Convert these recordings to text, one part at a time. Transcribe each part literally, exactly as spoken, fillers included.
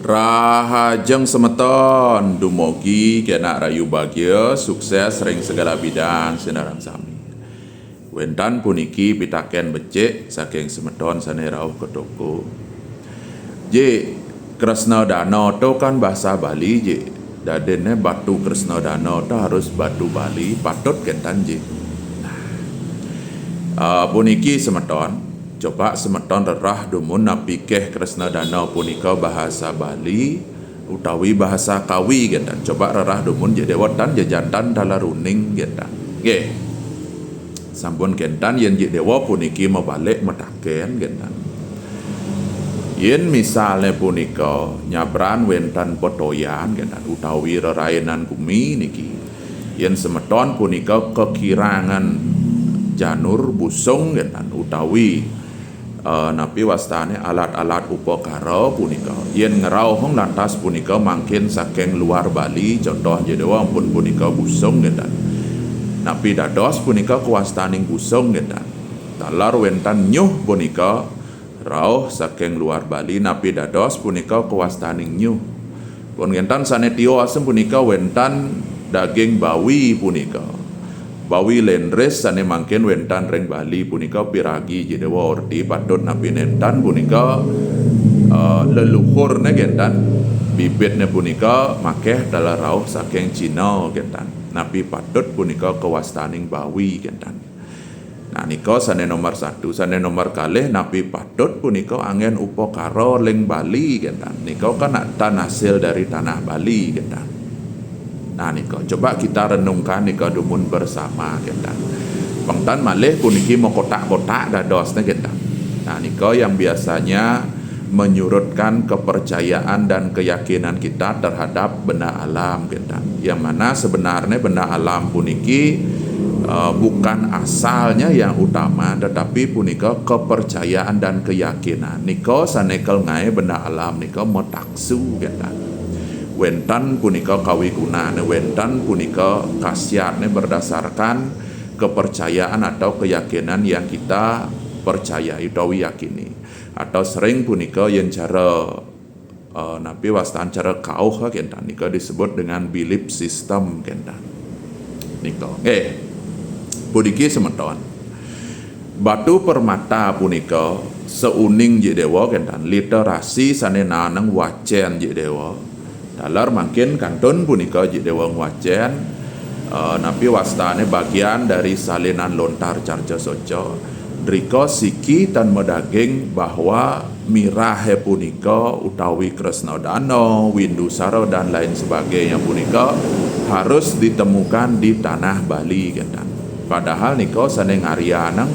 Rahajeng semeton, dumogi kenak rahayu bagia, sukses ring segala bidang sinareng sami. Wénten puniki pitakén becik saking semeton sané rauh ka toko. Jik, Kresna Dana to kan basa Bali, jik. Dadinné batu Kresna Dana to harus batu Bali, patut kénten, jik. Nah, eh, puniki semeton, coba semeton rerah dumun napiké Kresna Dana punika bahasa Bali utawi bahasa Kawi, kénten. Coba rerah dumun, jik déwa, tan ja janten taler uning, kénten. Nggih. Sampun kénten, yén jik déwa puniki mabalik matakén, kénten. Yén misalné punika nyabran wénten petoyan, kénten, utawi rerainan gumi niki, yén semeton punika kakirangan janur busung, kénten, utawi, eh, napi wastané, alat-alat upakara punika, yén ngrauhang lantas punika mangkin saking luar Bali, contoh, jik déwa, ampun punika busung, kénten. Napi dados punika kawastaning busung, kénten? Taler wénten nyuh punika rauh saking luar Bali, napi dados punika kawastaning nyuh? Pun kénten sané tiosang punika wénten daging bawi punika. Bawi lendris sané mangkin wénten ring Bali punika piragi, jik déwa, orti patut napi nénten punika, eh, leluhurné, kénten. Bibitné punika makéh taler rauh saking Cina, kénten. Napi patut punika kawastaning bawi, kénten. Nah, nika sané nomor satu. Sané nomor kalih, napi patut punika anggén upakara ring Bali, kénten. Nika kan tan hasil dari tanah Bali, kénten. Nah, nika coba kita renungkan nika dumun bersama, kénten. Pang tan malih puniki makotak-kotak dadosné, kénten. Nah, nika yang biasanya menyurutkan kepercayaan dan keyakinan kita terhadap benda alam, kénten. Yang mana sebenarnya benda alam puniki, eh, bukan asalnya yang utama, tetapi punika kepercayaan dan keyakinan. Nika sané kal ngaé benda alam nika mataksu, kénten. Wénten punika kawigunan, wénten punika khasiatnya berdasarkan kepercayaan atau keyakinan yang kita percayai utawi yakini. Atau sering punika yén cara, eh, napi wastan cara kauh, kénten, nika disebut dengan belief system, kénten. Nika. Nggih. Puniki semeton. Batu permata punika sauning, jik déwa, kénten, literasi sané naanang wacén, jik déwa. Taler mangkin kantun punika, jik déwa, ngwacén, eh, napi wastané bagian dari salinan lontar carca soca. Drika siki tan madaging bahwa mirahé punika utawi Kresna Dana, Windusara, dan lain sebagainya punika harus ditemukan di tanah Bali, kénten. Padahal nika sané ngaryanang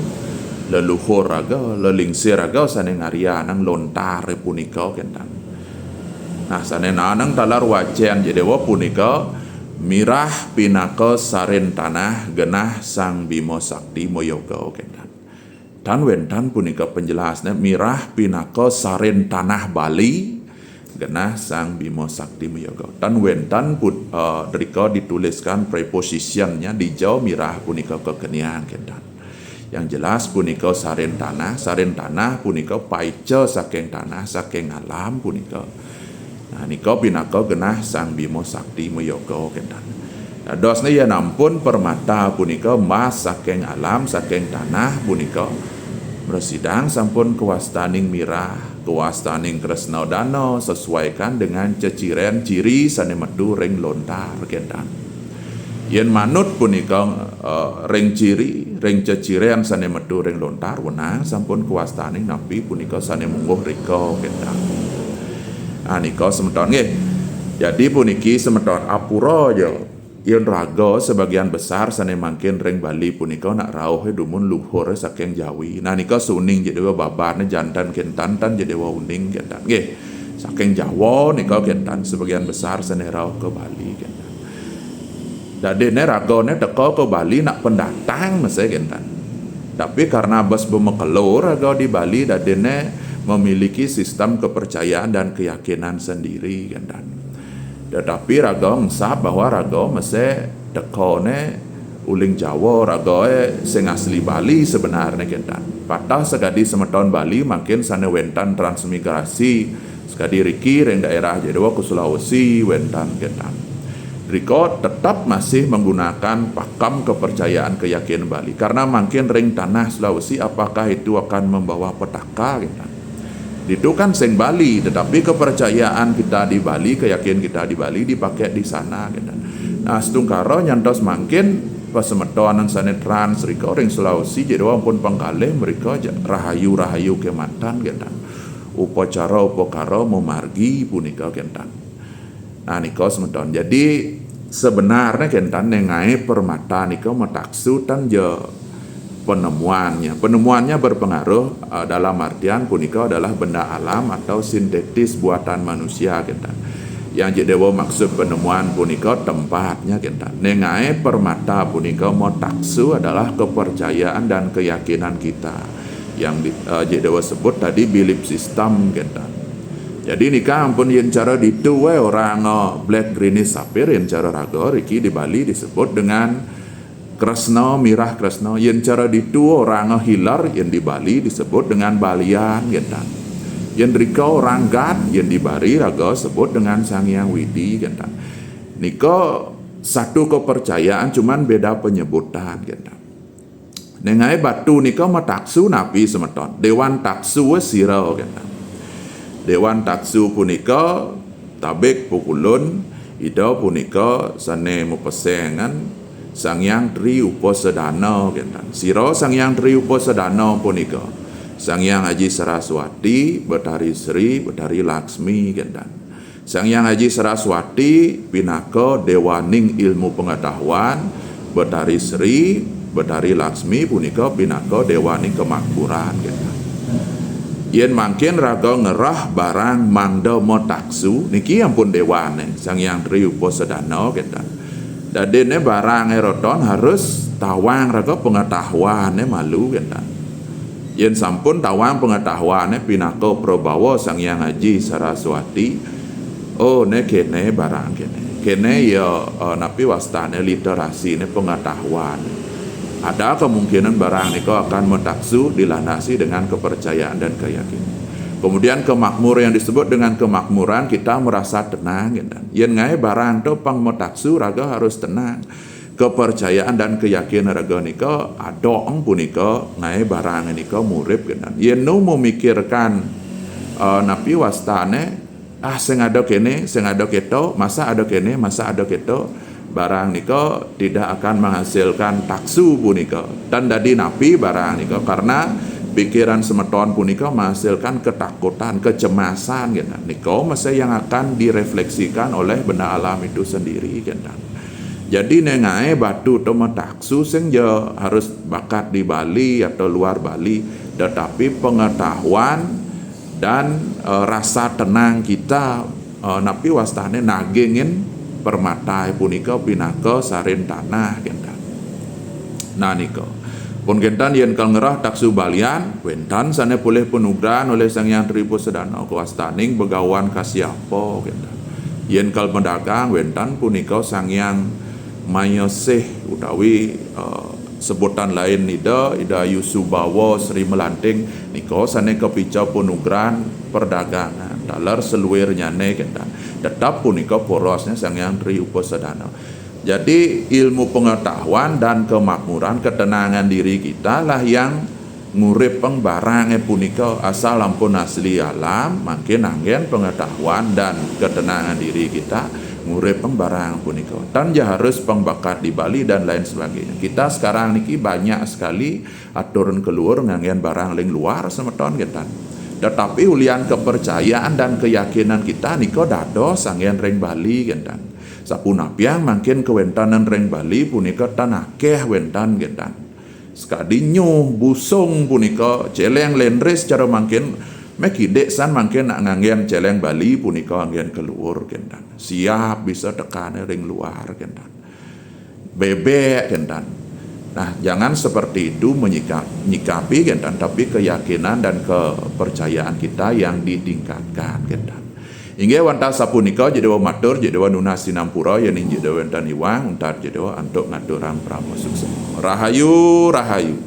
leluhur raga, lelingsir raga sané ngaryanang lontar punika, kénten. Nah, sané naanang taler wacén, jik déwa, punika mirah pinaka sarin tanah genah Sang Bima Sakti Mayaga, kénten. Tan wénten punika penjelasné, mirah pinaka sarin tanah Bali genah Sang Bima Sakti Mayaga. Tan wénten put-, eh, drika dituliskan prepositionnya dija mirah punika kakeniang, kénten. Yang jelas punika sarin tanah, sarin tanah punika paica saking tanah, saking alam punika. Nah, nika pinaka genah Sang Bima Sakti Mayaga, kénten. Dadosné yén ampun permata punika mas saking alam, saking tanah punika, mrasidang sampun kawastaning mirah, kawastaning Kresna Dana, sesuaikan dengan ceciren ciri sané metu ring lontar, kénten. Yén manut punika, eh, ring ciri, ring ceciren sané metu ring lontar, wenang sampun kawastaning napi punika sané mungguh rika, kénten. Ah, nika semeton nggih. Jadi puniki semeton, apura ja. Yén raga sebagian besar sané mangkin ring Bali punika nak rauhé dumun luhuré saking Jawi. Nah, nika suning, jik déwa, babarné janten kénten, tan, jik déwa, uning kénten. Nggih. Saking Jawa nika kénten sebagian besar sané rauh ka Bali kénten. Dadiné ragané teka ka Bali nak pendatang masih kénten. Tapi karena bes bemekelo raga di Bali, dadiné memiliki sistem kepercayaan dan keyakinan sendiri kénten. Tetapi raga engsap bahwa raga masih tekané uling Jawa, ragaé sing asli Bali sebenarné kénten. Patah sakadi semeton Bali mangkin sané wénten transmigrasi Sekadi riki ring daerah Jawa ke Sulawesi wénten kénten. Rika tetap masih menggunakan pakam kepercayaan keyakinan Bali. Karena mangkin ring tanah Sulawesi, apakah itu akan membawa petaka, kénten. Itu kan sing Bali, tetapi kepercayaan kita di Bali, keyakinan kita di Bali dipakai di sana, kénten. Nah, astungkara nyantos mangkin pasemeton sané trans rika ring Sulawesi, Jawa ampun pengkalih mrika ja-, rahayu-rahayu kémanten, kénten. Upacara-upakara mamargi punika kénten. Nah, nika semeton. Jadi, sebenarnya kénten né ngaé permata nika mataksu tan ja penemuannya. Penemuannya berpengaruh, eh, dalam artian punika adalah benda alam atau sintetis buatan manusia, kénten. Yang Cik Dewa maksud penemuan punika tempatnya, kénten. Né ngaé permata punika mataksu adalah kepercayaan dan keyakinan kita. Yang di, eh, Cik Dewa sebut tadi belief system, kénten. Jadi nika ampun yén cara ditu wé orang, eh, black greenish sapphire, yén cara raga riki di Bali disebut dengan kresna, mirah kresna. Yén cara ditu orang, eh, hilar, yén di Bali disebut dengan balian, kénten. Yén rika orang gat, yén di Bali raga sebut dengan Sang Hyang Widi, kénten. Nika satu kepercayaan, cuman beda penyebutan, kénten. Né ngaé batu nika mataksu napi semeton? Déwan Taksu sira, kénten. Déwan Taksu punika tabik pukulun, Ida punika sané mapesengan Sang Hyang Tri Upasadana, kénten. Sira Sang Hyang Tri Upasadana punika Sang Hyang Aji Saraswati, Betari Sri, Betari Laksmi, kénten. Sang Hyang Aji Saraswati pinaka déwaning ilmu pengetahuan, Betari Sri, Betari Laksmi punika pinaka déwaning kemakmuran, kénten. Yén mangkin raga ngerah barang mangda mataksu, niki ampun déwané, Sang Hyang Tri Upasadana, kénten. Dadiné barang éroton harus tawang raga pengetahuané malu, kénten. Yén sampun tawang pengetahuané pinaka prabawa Sang Hyang Aji Saraswati, oh, né kéné barang kéné. Kéné ya, eh, napi wastané literasiné, pengetahuan. Ada kemungkinan barang nika akan mataksu dilandasi dengan kepercayaan dan keyakinan. Kemudian kemakmur yang disebut dengan kemakmuran kita merasa tenang, kénten. Yén ngaé barang to pang mataksu raga harus tenang. Kepercayaan dan keyakinan raga nika ada ong punika ngaé barang nika murip, kénten. Yén nu memikirkan, eh, napi wastané, ah, sing ada kéné, sing ada kéto, masa ada kéné, masa ada kéto, barang nika tidak akan menghasilkan taksu punika. Tan dadi napi barang nika, karena pikiran semeton punika menghasilkan ketakutan, kecemasan, kénten. Nika mesti yang akan direfleksikan oleh benda alam itu sendiri, kénten. Jadi né ngaé batu to mataksu sing ja harus bakat di Bali atau luar Bali, tetapi pengetahuan dan, eh, rasa tenang kita, eh, napi wastané nagingin permata punika pinaka sarin tanah, kénten. Nah, nika. Pun kénten yén kal ngerah taksu balian, wénten sané polih panugrahan olih Sang Hyang Tri Upasadana kawastaning Begawan Kasyapa, kénten. Yén kal pedagang, wénten punika Sang Hyang Mayasih utawi, eh, sebutan lain Ida, Ida Yusubawa Sri Melanting, nika sané kapica panugrahan perdagangan, taler saluirnyané, kénten. Tetap punika porosné Sang Hyang Tri Upasadana. Jadi, ilmu pengetahuan dan kemakmuran, ketenangan diri kita lah yang nguripang barangé punika. Asal ampun asli alam, mangkin anggén pengetahuan dan ketenangan diri kita nguripang barang punika. Tan ja harus pang bakat di Bali dan lain sebagainya. Kita sekarang niki banyak sekali aturang kaluar nganggén barang ring luar, semeton, kénten. Tetapi ulian kepercayaan dan keyakinan kita nika dados anggén ring Bali, kénten. Sapunapiang mangkin kawéntenan ring Bali punika tan akéh wénten, kénten. Sekadi nyuh, busung punika, céléng, léndris cara mangkin, meh kidik san mangkin nak nganggén céléng Bali punika anggén kaluar, kénten. Siap bisa tekané ring luar, kénten. Bébék, kénten. Nah, jangan seperti itu menyika-, nyikapi, kénten, tapi keyakinan dan kepercayaan kita yang ditingkatkan, kénten. Inggih wantah sapunika, Cik Déwa matur, Cik Déwa nunas sinampura, yéning Cik Déwa wénten iwang, untat Cik Déwa antuk ngaturang parama suksma. Rahayu, rahayu.